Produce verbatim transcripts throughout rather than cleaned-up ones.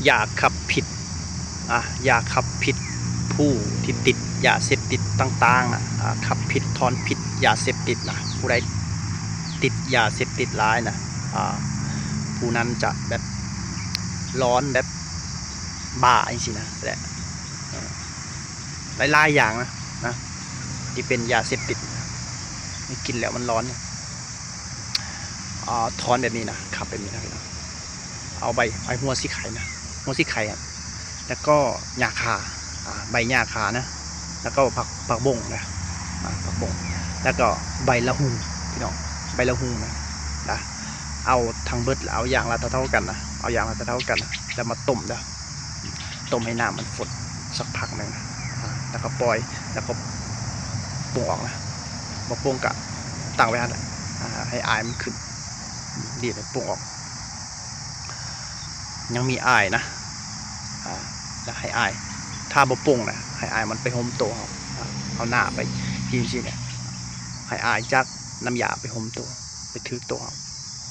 อย่าขับผิด อ่ะ อย่าขับผิดผู้ที่ติดยาเสพติดต่างๆนะ อ่ะ ขับผิด ถอนพิษยาเสพติดนะ ผู้ใดติดยาเสพติดหลายนะ อ่ะ ผู้นั้นจะแบบร้อนแบบบ้าจังซี้นะ และ เอ่อ หลายๆอย่างนะ นะ ที่เป็นยาเสพติดนะ ที่กินแล้วมันร้อนนะ อ่า ถอนแบบนี้นะ ขับแบบนี้นะพี่น้อง เอาใบ ใบหัวสีไข่นะ หัวสีไข่อะ แล้วก็หญ้าคา อ่า ใบหญ้าคานะ แล้วก็ผัก ผักบงนะ อ่า ผักบง แล้วก็ใบละหุง พี่น้อง ใบละหุงนะ นะ เอาทั้งเบิด เอาอย่างละเท่าๆกันนะ เอาอย่างละเท่าๆกันนะ แล้วมาต้มเด้อ ต้มให้น้ำมันฟดสักพักหนึ่งนะ อ่า แล้วก็ปล่อย แล้วก็ปรุงออกนะ บ่ปรุงก็ตั้งไว้หั่นแหละ อ่า ให้อายมันขึ้น ดีดให้ปรุงออก ยังมีอายนะ อ่า แล้วให้อาย ถ้าบ่ปรุงนะ ให้อายมันไปห่มตัวเฮา อ่า เอาหน้าไปพิงซี้เนี่ย ให้อายจากน้ำยาไปห่มตัว ไปถืกตัวเฮา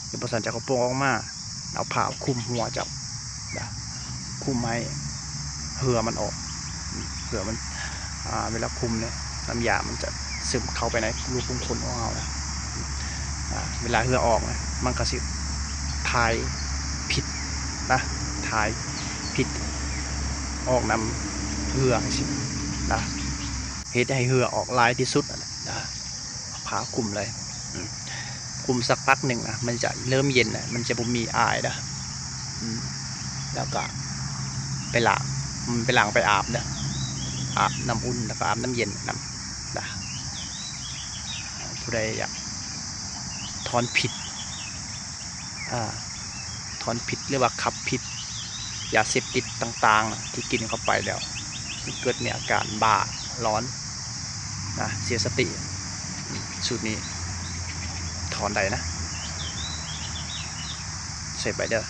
เดี๋ยวบ่ซั้นเจ้าก็ปรุงออกมา เอาผ้าคลุมหัวเจ้า นะ คลุมให้เหื่อมันออก อืม เหื่อมัน อ่า เวลาคลุมเนี่ย น้ำยามันจะซึมเข้าไปในรูขุมขนของเฮานะ อ่า เวลาเหื่อออกนะ มันก็สิถ่ายพิษนะ ถ่ายพิษออกนำเหื่อจังซี้นะ เฮ็ดให้เหื่อออกหลายที่สุดนั่นแหละนะ เอาผ้าคลุมเลย อืม คลุมสักพักหนึ่งนะ มันจะเริ่มเย็นนะ มันจะบ่มีอายนะ อืม แล้วก็ไปล้าง อืม ไปล้างไปอาบนะ อาบน้ำอุ่น แล้วก็อาบน้ำเย็นนำนะ ผู้ใดอยากถอนพิษ อ่า ถอนพิษหรือว่าขับพิษยาเสพติดต่างๆนะ ที่กินเข้าไปแล้ว เกิดมีอาการบ้า ร้อน นะ เสียสติ อืม สูตรนี้ ถอนได้นะ เสพไปเด้อ